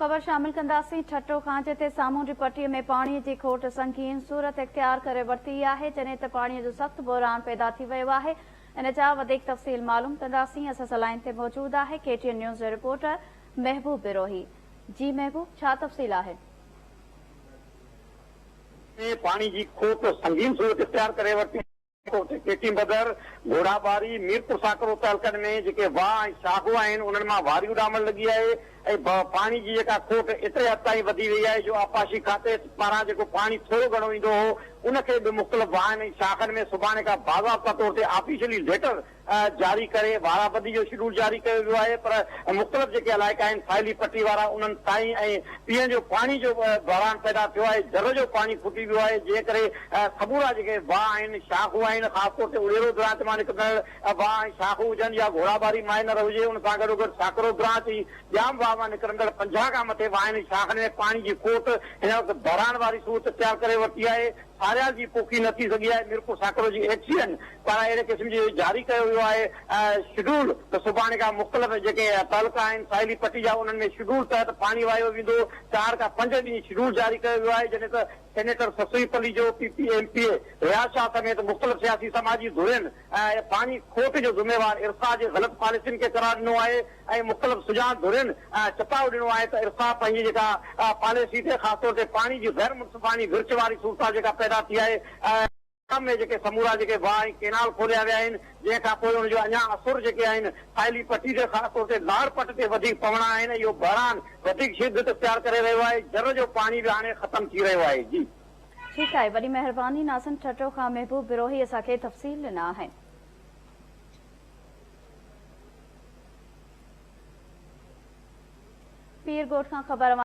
خبر شامل ڪنداسين ٺٽو کان جتي سامونڊي پٽي ۾ پاڻي جي کوٽ سنگين صورت اختيار ڪري ورتي آهي جڏهن ته پاڻي جو سخت بحران پيدا ٿي ويو آهي ان جا وڌيڪ تفصيل معلوم ڪنداسين اسان سان لائين تي موجود آهي ڪي ٽي اين نيوز جو رپورٽر محبوب بروهي جي محبوب ڇا تفصيل آهي. ۾ پاڻي جي کوٽ سنگين صورت اختيار ڪري ورتي. اتي ڪيٽي بدر، گهوڙاٻاري، ميرپورساڪرو تعلقن ۾ جيڪي واهه ۽ شاخون آهن انهن مان واري اڏامڻ لڳي آهي ۽ پاڻي جي جيڪا کوٽ ايتري حد تائين وڌي وئي آهي جو آبپاشي کاتي پاران جيڪو پاڻي ٿورو گهڻو ايندو هو ان کي به مختلف واهن ۽ شاخن ۾ سڀاڻي کان باضابطا طور تي آفيشلي ليٽر جاري ڪري وارابندي جو شيڊول جاري ڪيو ويو آهي پر مختلف جيڪي علائقا آهن ساحلي پٽي وارا انهن تائين ۽ پيئڻ جو پاڻي جو بحران پيدا ٿيو آهي جر جو پاڻي کٽي ويو آهي جنهن ڪري سمورا جيڪي واهه آهن شاخون آهن خاص طور تي اڙيرو برانچ مان نڪرندڙ واهه ۽ شاخون هجن يا گهوڙاٻاري مائنر هجي ان سان گڏوگڏ ساڪرو برانچ ۽ ڄام واهه مان نڪرندڙ 50 کان مٿي واهن ۽ شاخن ۾ پاڻي جي کوٽ هن وقت بحران واري صورت اختيار ڪري ورتي آهي. ساريال جي پوکي نه ٿي سگهي آهي، ميرپور ساڪرو جي ايڪس اي اين پاران اهڙي قسم جي جاري ڪيو ويو آهي شيڊول ته سڀاڻي کان مختلف جيڪي تعلقا آهن ساحلي پٽي جا انهن ۾ شيڊول تحت پاڻي واهيو ويندو، 4 کان 5 ڏينهن شيڊول جاري ڪيو ويو آهي، جڏهن ته senator Sassui Palijo, P P M P A Riaz Shah سميت مختلف سياسي سماجي ڌرين پاڻي کوٽ جو ذميوار ارسا جي غلط پاليسين کي قرار ڏنو آهي ۽ مختلف سڄاڻ ڌرين چتاء ڏنو آهي ته ارسا پنهنجي جيڪا پاليسي تي خاص طور تي پاڻي جي غير منصفاڻي ورڇ واري صورتحال جيڪا پيدا ٿي آهي ۽ ۾ جيڪي سمورا جيڪي واهه ۽ ڪينال کوليا ويا آهن جنهن کان پوء ان جو اڃا اثر جيڪي آهن ساحلي پٽي تي خاص طور تي لاڙ پٽ تي وڌيڪ پوڻا آهن ۽ اهو بحران وڌيڪ شدت اختيار ڪري رهيو آهي جر جو پاڻي به هاڻي ختم ٿي رهيو آهي جي. ٺيڪ آهي وڏي مهرباني ناظم ٺٽو کان محبوب بروهي اسان کي تفصيل ڏنا آهن. پير ڳوٺ کان خبر.